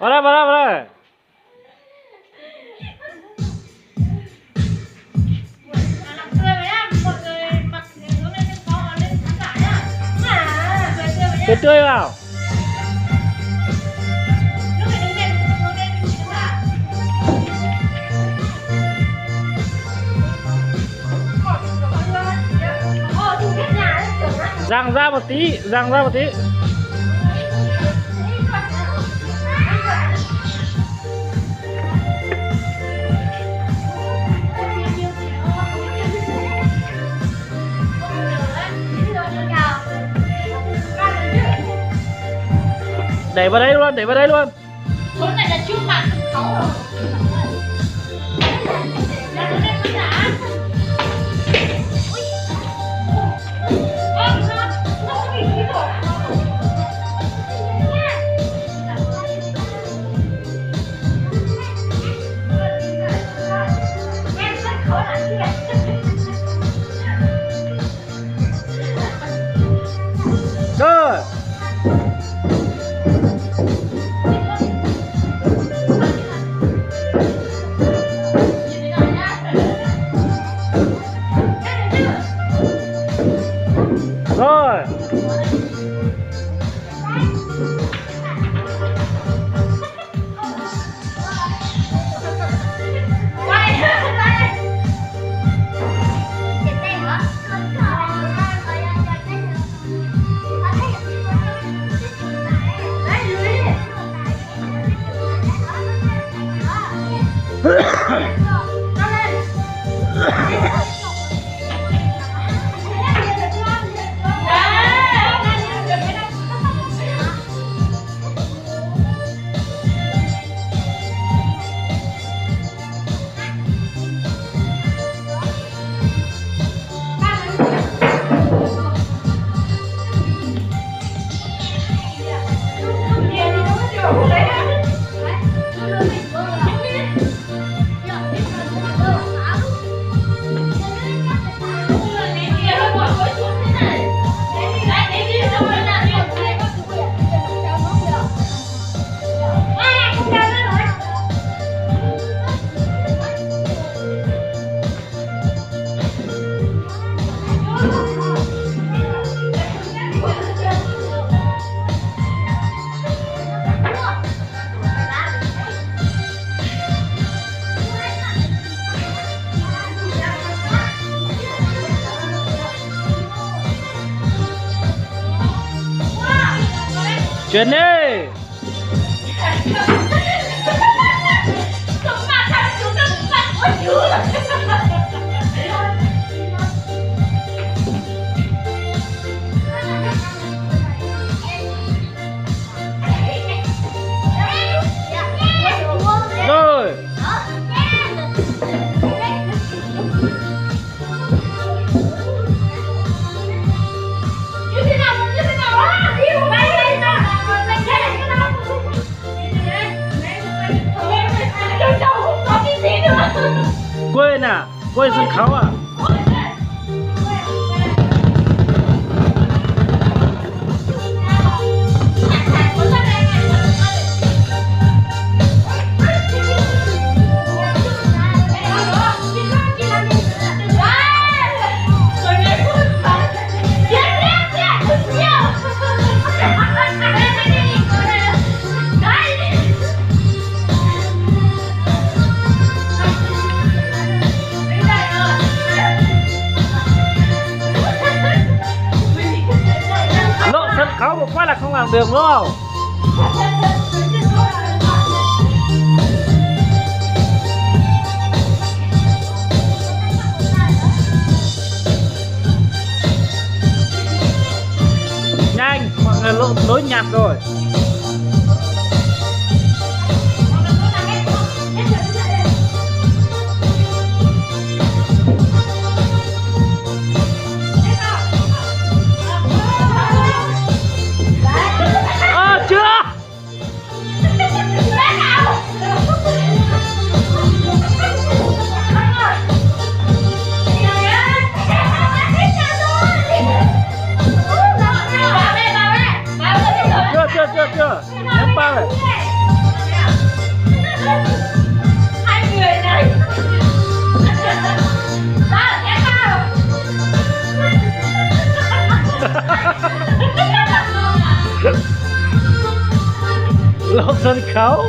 Vào đây, vào đây, vào đây. Tươi tươi vào. Dang ra một tí, dang ra một tí. Đẩy vào đây luôn, đẩy vào đây luôn. Rồi. Rồi. Chuyển đi. Rồi. Quên à? Quên sân khấu à? Lộn sân khấu một phát là không làm được đúng không? Nhanh, mọi người lộn nối nhạc rồi. Ơ, chưa. Chưa, chưa, chưa. Los sân khấu.